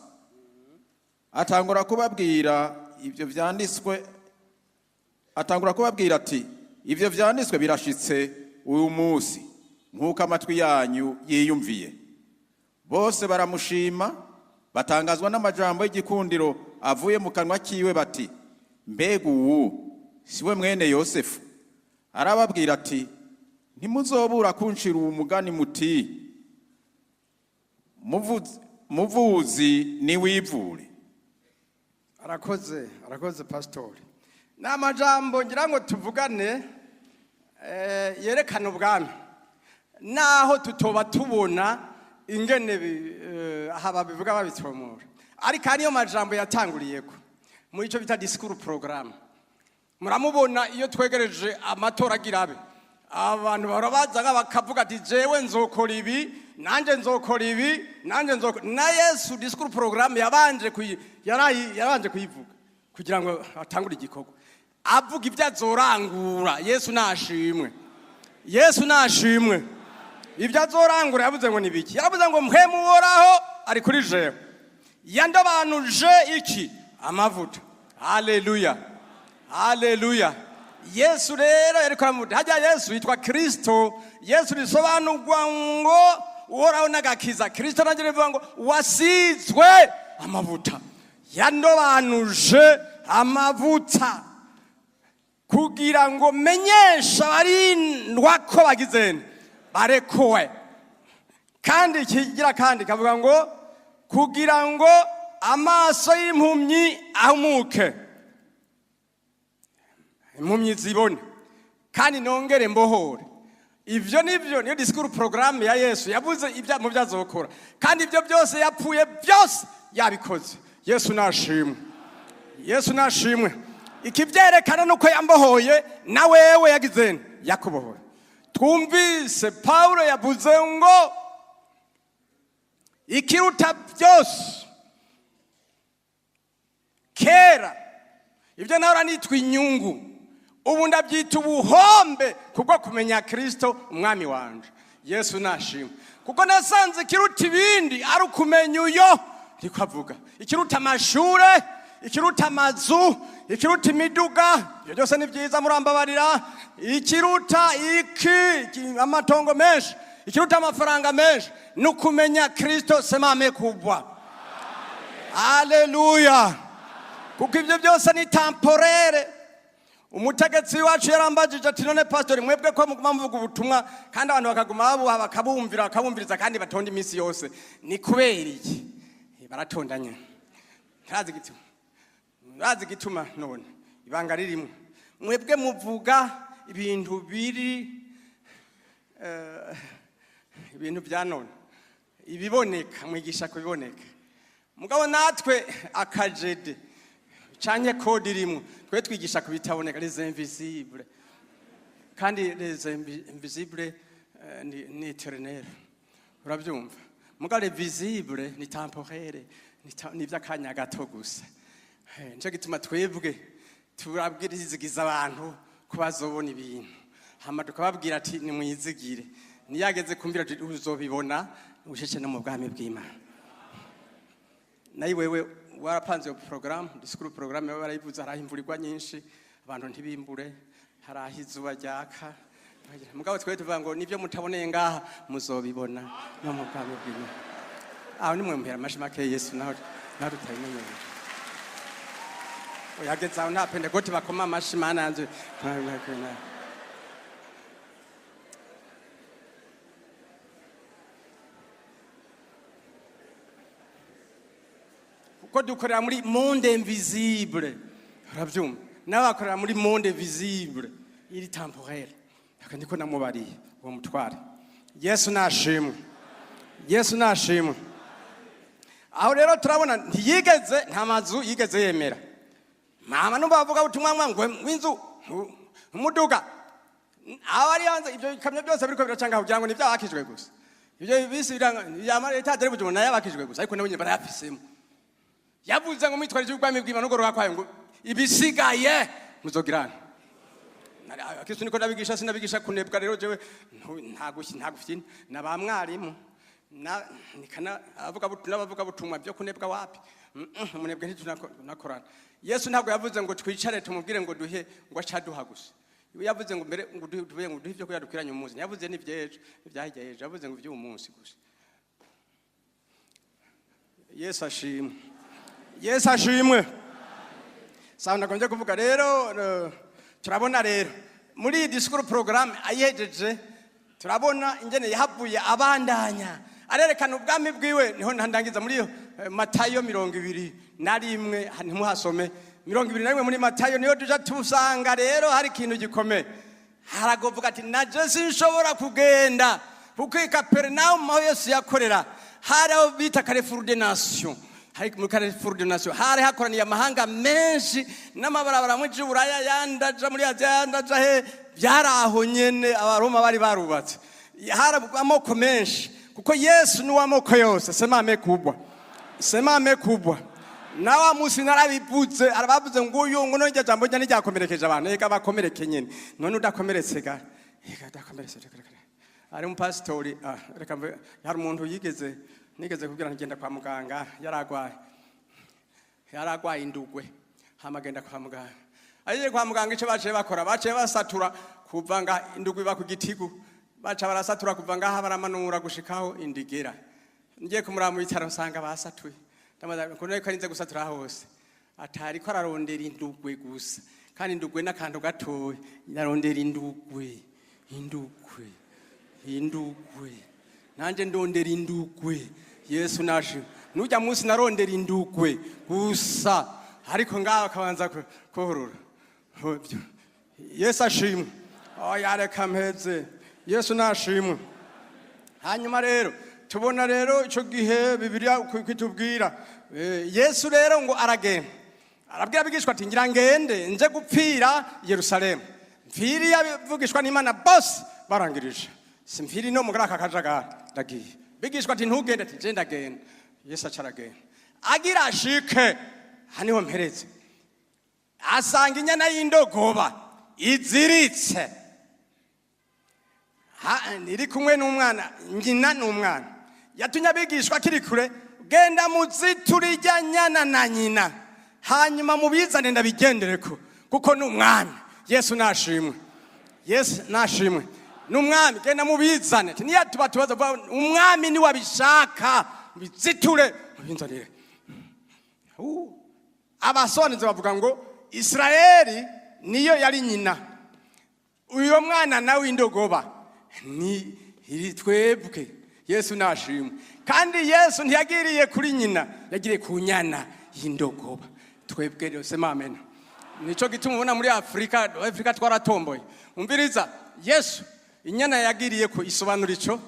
Atangura kubabwira ibyo vyanditswe, atangura kubabwira ati: "Ibyo vyanditswe birashitse uyu munsi nk'uko amatwi yanyu yiyumviye." Bose baramushima, batangazwa n'amajambo y'igikundiro avuye mu kanwa kiwe, bati: "Mbega uwu si we mwene Yosefu?" Arababwira ati: "Ntimuzobura kuncira uwo mugani muti: 'Muvuzi, niwivure.'" Arakoze, arakoze pasitori. Ni amajambo ngira ngo tuvugane yerekana ubwami, naho tutoba tubona ingene aha babivuga babitomora, ariko ariyo majambo yatanguriyeko muri icyo bita discours programme. Muramubona iyo twegereje amatora agira abe, abantu bahora bazaga bakavuga ati: "Jewe nzokora ibi, nanjye nzokora ibi, nanjye nzokora." Na Yesu discours programme yabanje kuyivuga kugira ngo atangure igikorwa, avuga ibyo azorangura. Yesu nashimwe, Yesu nashimwe. Ibyo azorangura yavuze ngo ni biki? Yavuze ngo: "Mpwemu Uhoraho ari kuri jewe, yandobanuje iki? Amavuta." Haleluya, haleluya. Yesu rero yariko aramuvuga hajya. Yesu yitwa Kristo. Yesu risobanurwa ngo Uhoraho n'agakiza. Kristo naryo rivuga ngo wasizwe amavuta. Yandobanuje amavuta kugira ngo menyeshe abarindwa ko bagizene barekuwe. Kandi kigira kandi kavuga ngo kugira ngo amaso y'impumyi ahumuke, impumyi zibone, kandi nongere mbohore. Ivyo nivyo niyo discours programme ya Yesu. Yavuze ibya mu byo azokora, kandi ibyo byose yapfuye byose yabikoze. Yesu nashimwe, Yesu nashimwe. Ikivyerekana nuko yambohoye, na wewe yagize yakubohoye. Twumvise Paulo yavuze ngo ikiruta byose, kera ibyo nahora nitwa inyungu, ubu ndabyita ubuhombe kubwo kumenya Kristo umwami wanje. Yesu nashimwe, kuko nasanze ikiruta ibindi ari ukumenya uyo ariko avuga. Ikiruta amashure, ikiruta amazu, ikiruta imiduga, ibyo byose ni byiza, murambabarira. Ikiruta iki amatongo menshi, ikiruta amafaranga menshi ni ukumenya Kristo. Semame kubwa haleluya, kuko ibyo byose ni temporaire. Umutegetsi wacu yarambajije ati: "None pastori, mwebwe ko muguma muvuga ubutumwa kandi abantu bakaguma babuha, bakabumvira, bakabumviriza, kandi batonda iminsi yose, ni kubera iki?" Baratondanye, ntazi igituma, ntazi igituma. None ibanga ririmo, mwebwe muvuga ibintu biri ibintu bya none, ibiboneka, mwigisha kubiboneka. Mugabo natwe akajede canke code irimwo, twe twigisha kubitaboneka, les invisibles. Kandi les invisibles ni éternel, urabyumva? Mugabo les visibles ni temporaire, ni iby'akanya gato gusa. Nico gituma twebwe turabwirizigiza abantu ko bazobona ibintu, hama tukababwira ati: "Nimwizigire, niyageze kumvira ati uzobibona ushece no mu bwami bw'Imana." Nayo wewe warapanze iyo programme, discours programme, baba barayivuze. Haraho imvura igwa nyinshi, abantu ntibimbure. Hari aho izuba ryaka. Mugabo twe tuvuga ngo nibyo mutaboneye ngaha muzobibona no mu bwami bw'Imana. Aho nimwe muhera amashi make Yesu, naho tutabimenyereye. Uyageze aho nta Pentekote bakoma amashi. Mana yanjye. Kuko dukorera muri monde invisible, urabyumva? N'abakorera muri monde visible iri temporelle. Aka ndiko namubariye uwo mutware. Yesu nashimwe, Yesu nashimwe. Aho rero turabona ntiyigeze, nta mazu yigeze yemera. Mama numva bavuga ubutumwa ngo w'inzu, umuduga, abari hanze, ibyo bikamyo byose biriko biracanga kugira ngo ntibyabakijwe gusa. Ibyo bisi biranga yamara leta dore Bujumbura nayo abakijwe gusa, ariko nabo nyine barayafisemo. Yavuze ngo mwitwarije ubwami bw'Imana n'ugororoka kwayo, ngo ibisigaye muzogirana. Kristo niko ndabigisha, sinabigisha kunebwa. Rero jewe nta gufyina na ba mwarimu na nikana avuga n'abavuga butumwa byo kunebwa wapi. Umunebwe ntitunakorana. Yesu ntabwo yavuze ngo twicare tumubwire ngo duhe, ngo acaduha gusa. Yavuze ngo mbere ngo duhe, tuvuye ngo duhe ibyo kurya dukwiranye umunsi. Yavuze n'iby'ejo ibyahijya ejo, yavuze ngo iby'uyu munsi gusa. Yesu ashimwe, Yesu ashimwe. Sawa, ndagombye kuvuga rero, turabona rero muri iyi discours programme ayihejeje, turabona ingene yahavuye abandanya arerekana ubwami bwiwe. Niho ntandangiza muri iyo Matayo 21, ntimuhasome, 21 muri Matayo niyo tuja tusanga. Rero hari ikintu gikomeye. Haragovuga ati naje sinshobora kugenda, kuko i Kaperinawumu aho Yesu yakorera hari aho bita Carrefour des Nations. Hari muri Carrefour des Nations hari hakoraniye amahanga menshi n'amabarabara amwe aja i Buraya, ayandi aja muri Aziya, ayandi aja he. Byari aho nyene Abaroma bari barubatse. Hari amoko menshi, kuko Yesu ni uw'amoko yose. Sema amen kubwa, sema amen kubwa. Na wa munsi narabivuze, arabavuze ngo uyu ngo none jambo rya ntiryakomerekeje abantu. Eka bakomereke nyene. None udakomeretse ga, eka udakomeretse, reka reka. Ari umupasitori, reka mve, hari umuntu yigeze nigeze kubwira ntigenda kwa muganga, yaragwaye indugwe. Hama agenda kwa muganga. Agiye kwa muganga, icyo baciye bakora, baciye basatura kuva nga indugwe iba ku gitigu, baca barasatura kuva ngaha baramanura gushikaho indigera. Ngiye kumuraba mu bitaro nsanga basatuye. Ndamubaza ngo none ko arinze gusatura hose? Atari ko ararondera indugwe gusa, kandi indugwe n'akantu gatoya. Ararondera indugwe, indugwe, indugwe. Nanjye ndondera indugwe. Yesu naje nujya munsi narondera indugwe gusa, ariko ngaho akabanza kuhurura. Yesu ashimwe. Oya, reka mpeze. Yesu nashimwe. Hanyuma rero tubona rero icyo gihe Bibiliya kwitubwira, Yesu rero ngo aragenda arabwira abigishwa ati ngira ngende nje gupfira Yerusalemu, mpfiriye abivugishwa n'Imana bose barangirije, simfiri no muri aka kajagari, ndagiye. Bigishwa ati ntugende. Ati nje ndagenda. Yesu aca aragenda. Agira ashike aha niho mperetse, asanga inyana y'indogoba iziritse, iri kumwe n'umwana, nyina n'umwana. Yatumye abigishwa akiri kure: genda muziture irya nyana na nyina, hanyuma mubizane ndabigendereko, kuko ni umwami. Yesu nashimwe, Yesu nashimwe. Ni umwami, genda mubizane. Ati, niyo tuba tubaza vuga, umwami niwe abishaka, mubiziture mubinzanire. Abasobanuzi bavuga ngo Isirayeli niyo yari nyina, uyo mwana nawe indogoba ni iri twebwe. Yesu nashimwe. Kandi Yesu ntiyagiriye kuri nyina, yagiriye ku nyana y'indogoba, twebwe rero. Sema amen. Nico gituma ubona muri Afurika, Afurika twaratomboye. Umviriza, Yesu inyana yagiriye ko isobanura ico.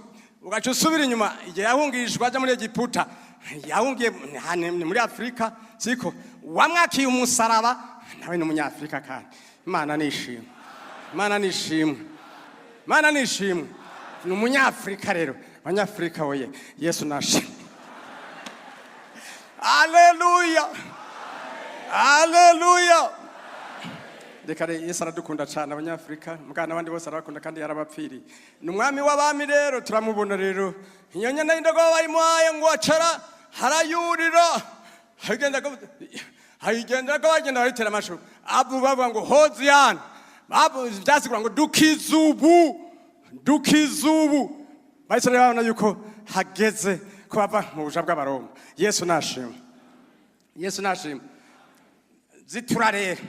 Ugaca usubira inyuma igihe yahungishwa aja muri Egiputa, yahungiye ni muri Afurika, siko? Wamwakiye umusaraba nawe ni umunyafurika. Kandi Imana nishimwe, Imana nishimwe, Imana nishimwe. Ni umunyafurika rero. Abanyafurika oye! Yesu nashimwe. Aleluya, aleluya. Reka Yesu aradukunda cyane abanyafurika, mugana n'abandi bose arabakunda, kandi yarabapfiriye. Ni umwami w'abami. Rero turamubona rero iyo nyana y'indogobe bayimuhaye, ngo acara harayurira, agenda ayigendera ko bagenda bayitera amashuri, abu bavuga ngo hoziyana. Byasigura ngo dukize ubu, dukize ubu. Bahise rero babona yuko hageze ko bava mu buja bw'Abaroma. Yesu nashimwe, Yesu nashimwe. Zitura rero,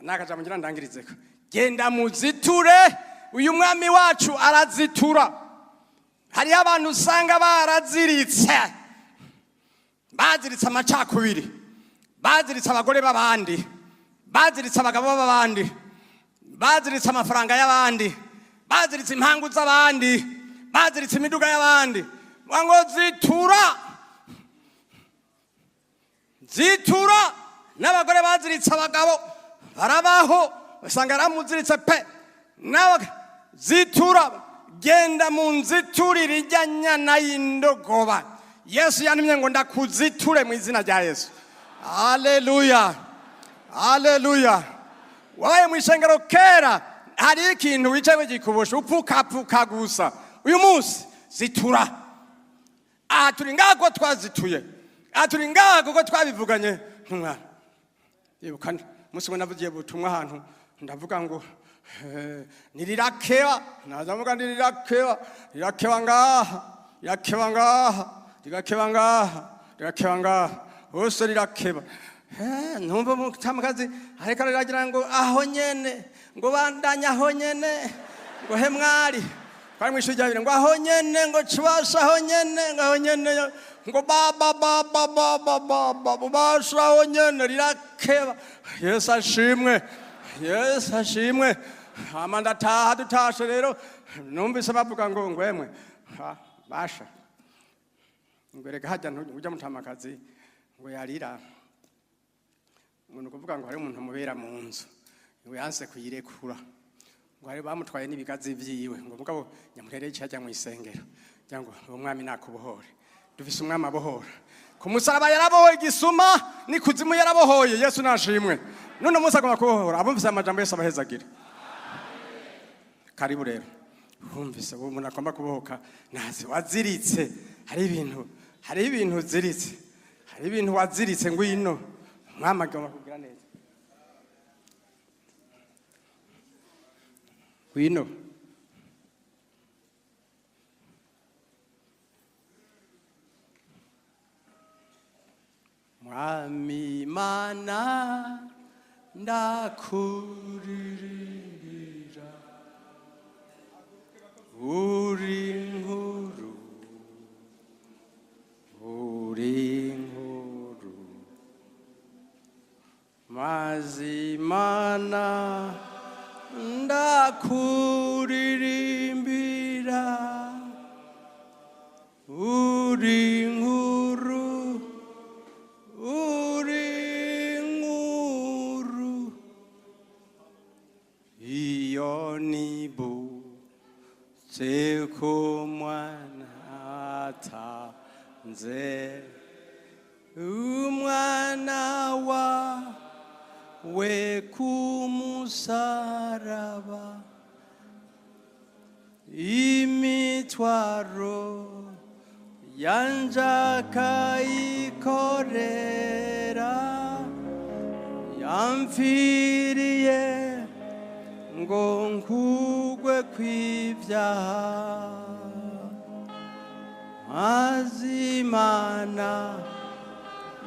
nakajambo ngira ndangirizeko: genda muziture. Uyu mwami wacu arazitura. Hariho abantu usanga baraziritse, baziritse amacakubiri, baziritse abagore b'abandi, baziritse abagabo b'abandi, baziritse amafaranga y'abandi, baziritse impangu z'abandi, baziritse imiduga y'abandi. Ngo zitura, zitura. N'abagore baziritse abagabo barabaho, usanga yaramuziritse pe. Nawe zitura, genda mu nziturire ijya nyana y'indogoba. Yesu yantumye ngo ndakuziture mu izina rya Yesu. Haleluya, haleluya. Wabaye mu ishengero kera, hari ikintu wicaye gikubosha, upfukapfuka gusa. Uyu munsi zitura. Aha turi ngaha ko twazituye, aha turi ngaha kuko twabivuganye nk'umwana. Ibuka umunsi umwe navugiye butumwa ahantu, ndavuga ngo nirirakeba, nazavuga nirirakeba, rirakeba ngaha, rirakeba ngaha, rigakeba ngaha, rigakeba ngaha hose rirakeba. Numva umutamakazi ariko ariragira ngo aho nyene, ngo bandanye aho nyene, ngo he mwari twari mw'ishuri rya bibiri, ngo aho nyene, ngo cubasha aho nyene, ngo aho nyene, ngo baba baba baba baba bubasha aho nyene rirakeba. Yesu ashimwe, Yesu ashimwe. Hama ndataha. Dutashe rero, numvise bavuga ngo ngwemwe ha, basha ngo reka hajya ujya mutamakazi ngo yarira, ngo ni ukuvuga ngo hari umuntu amubera mu nzu, ngo yanse kuyirekura, ngo hari bamutwaye n'ibigazi vyiwe, ngo mugabo nyamuhere yicaye ajya mu isengero cyangwa ngo umwami nakubohore. Dufise umwami abohora. Ku musaraba yarabohoye igisuma, n'ikuzimu yarabohoye. Yesu nashimwe. None munsi agomba kubohora. Abumvise amajambo, Yesu abahezagire. Karibu rero. Wumvise ubu umuntu agomba kubohoka nazi waziritse, hari ibintu uziritse, hari ibintu waziritse. Ngwino, umwami agomba kugira neza. Ngwino. Mwami Mana, ndakuririmbira, uri nkuru, uri nkuru. Mazimana, ndakuririmbira, uri nkuru, uri nkuru. Iyo nibutse ko mwana atanze umwana wawe kumusaraba, imitwaro yanje akayikorera, yamfiriye ngo nkugwe kw'ibyaha. Mazimana,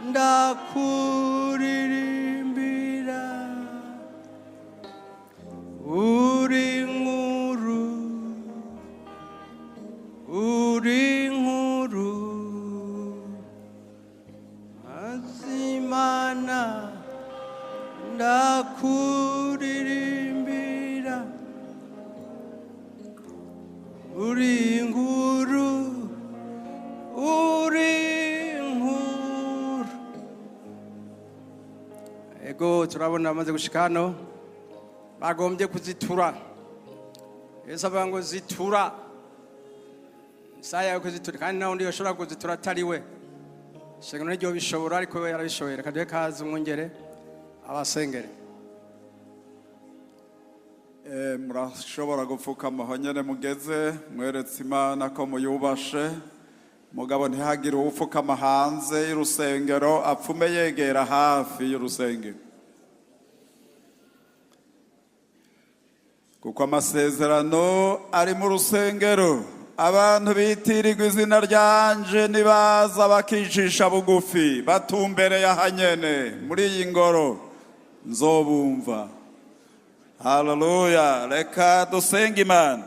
ndakuririmbira, uri nkuru, uri nkuru. Mazimana, ndakuririmbira, uri nkuru, uri nkuru. Ego, turabona bamaze gushika hano, bagombye kuzitura. Yesu avuga ngo zitura, isaha yawe kuzitura, kandi nta wundi yoshobora kuzitura atari we. Ishengero niryo bishobora, ariko we yarabishoboye. Reka duhe kaze umwungere abasengere. Murashobora gupfukama aho nyene mugeze, mweretse Imana ko muyubashe. Mugabo ntihagire uwupfukama hanze y'urusengero, apfume yegera hafi y'urusengero. Kuko amasezerano ari mu rusengero, abantu bitirirwa izina ryanje nibaza bakicisha bugufi batumbereye ahanyene muri iyi ngoro, nzobumva. Haleluya! Reka dusenge Imana.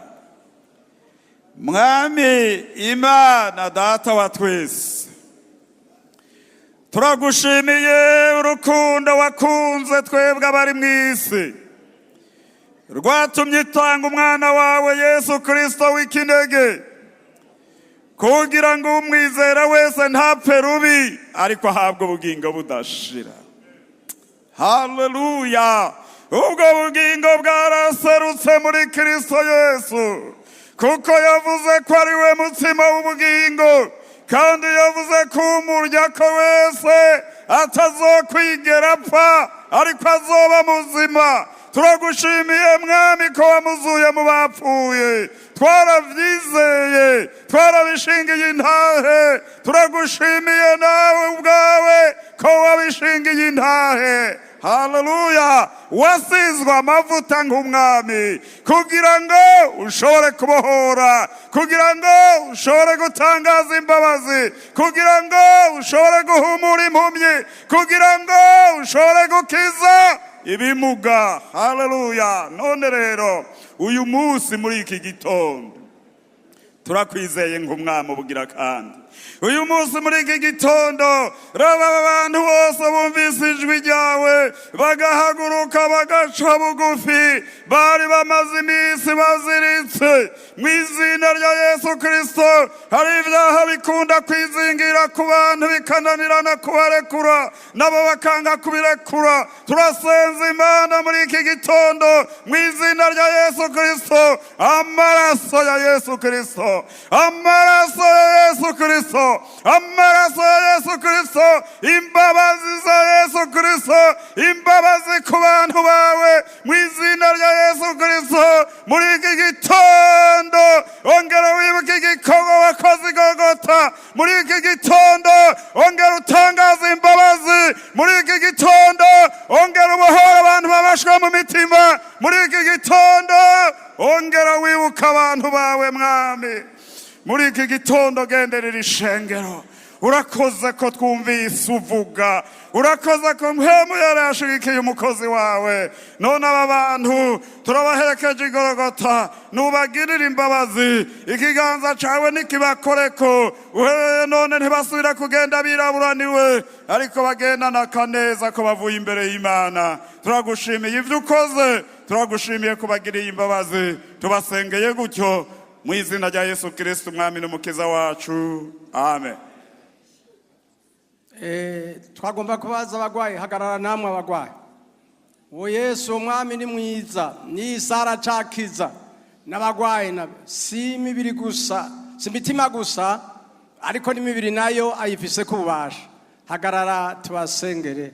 Mwami Imana Data wa twese, turagushimiye urukundo wakunze twebwe abari mu isi, rwatumye itanga umwana wawe Yesu Kirisito w'ikinege, kugira ngo umwizera wese ntapfe rubi, ariko ahabwe ubugingo budashira. Haleluya! Ubwo bugingo bwaraserutse muri Kirisito Yesu, kuko yavuze ko ari we mutsima w'ubugingo, kandi yavuze ko umurya ko wese atazokwigera apfa, ariko azoba muzima. Turagushimiye Mwami ko wamuzuye mu bapfuye. Twarabyizeye, twarabishingiye intahe. Turagushimiye nawe ubwawe ko wabishingiye intahe. Haleluya! Wasizwe amavuta nk'umwami kugira ngo ushobore kubohora, kugira ngo ushobore gutangaza imbabazi, kugira ngo ushobore guhumura impumyi, kugira ngo ushobore gukiza ibimuga. Haleluya! None rero uyu munsi muri iki gitondo turakwizeye nk'umwami ubugira kandi. Uyu munsi muri iki gitondo, raba aba bantu bose bumvise ijwi ryawe bagahaguruka bagaca bugufi, bari bamaze iminsi baziritse. Mu izina rya Yesu Kirisito, hari ibyaha bikunda kwizingira ku bantu bikananirana kubarekura, nabo bakanga kubirekura. Turasenza Imana muri iki gitondo mu izina rya Yesu Kirisito, amaraso ya Yesu Kirisito, amaraso ya Yesu Kirisito, amaraso ya Yesu Kirisito, imbabazi za Yesu Kirisito, imbabazi ku bantu bawe mu izina rya Yesu Kirisito. Muri iki gitondo ongera wibuke igikorwa wakoze i Golgota. Muri iki gitondo ongera utangaze imbabazi. Muri iki gitondo ongera ubohore abantu babashwe mu mitima. Muri iki gitondo ongera wibuke abantu bawe, Mwami. Muri iki gitondo genderera ishengero. Urakoze ko twumvise uvuga, urakoze ko Mpwemu yari yashigikiye umukozi wawe. None aba bantu turabaherekeje igorogota, nubagirire imbabazi, ikiganza cawe nikibakoreko. Uhereye none ntibasubira kugenda biraburaniwe, ariko bagendana akaneza ko bavuye imbere y'Imana. Turagushimiye ibyo ukoze, turagushimiye kubagiriye imbabazi. Tubasengeye gutyo mu izina rya Yesu Kirisito, umwami n'umukiza wacu, amen. Twagomba kubaza abagwayi, hagarara namwe abagwayi. Uwo Yesu umwami ni mwiza, ni aracakiza n'abagwayi, na si imibiri gusa, si imitima gusa, ariko n'imibiri nayo ayifise ku bubasha. Hagarara tubasengere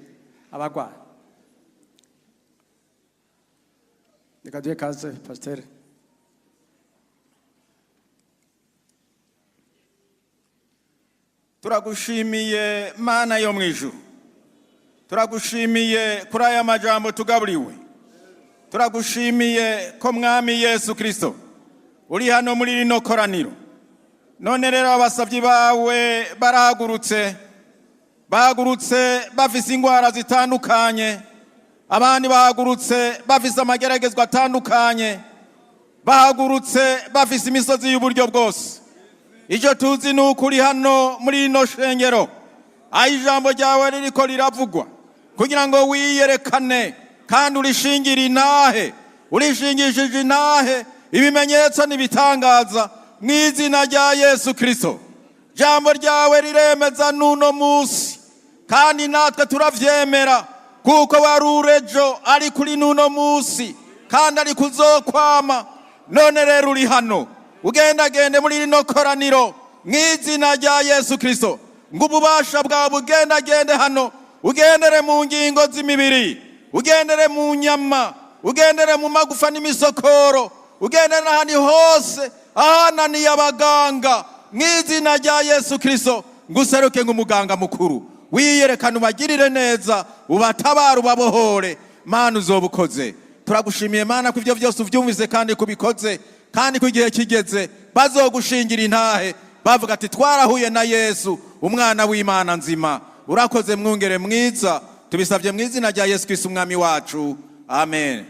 abagwayi. Reka duhe kaze pasiteri. Turagushimiye Mana yo mu ijuru, turagushimiye kuri aya majambo tugaburiwe. Turagushimiye ko Mwami Yesu Kirisito uri hano muri rino koraniro. None rero abasabyi bawe barahagurutse, bahagurutse bafise ingwara zitandukanye, abandi bahagurutse bafise amageragezwa atandukanye, bahagurutse bafise imisozi y'uburyo bwose. Icyo tuzi ni uko uri hano muri rino shengero, aho ijambo ryawe ririko riravugwa, kugira ngo wiyerekane kandi urishingire intahe, urishingishije intahe ibimenyetso n'ibitangaza mu izina rya Yesu Kirisito. Ijambo ryawe riremeza n'uno munsi, kandi natwe turavyemera, kuko wari urejo ari kuri n'uno munsi kandi ari kuzokwama. None rero uri hano, ugendagende muri rino koraniro mu izina rya Yesu Kirisito, ngo ububasha bwawe bugendagende hano, ugendere mu ngingo z'imibiri, ugendere mu nyama, ugendere mu magufa n'imisokoro, ugendere n'ahandi hose ahananiye abaganga mu izina rya Yesu Kirisito, ngo useruke nk'umuganga mukuru, wiyerekane, ubagirire neza, ubatabare, ubabohore. Mana, uzoba ukoze. Turagushimiye Mana ko ivyo vyose uvyumvise kandi kubikoze, kandi ko igihe kigeze bazogushingira intahe bavuga ati: "Twarahuye na Yesu, umwana w'Imana nzima." Urakoze, mwungere mwiza. Tubisabye mu izina rya Yesu Kristo, umwami wacu. Amen.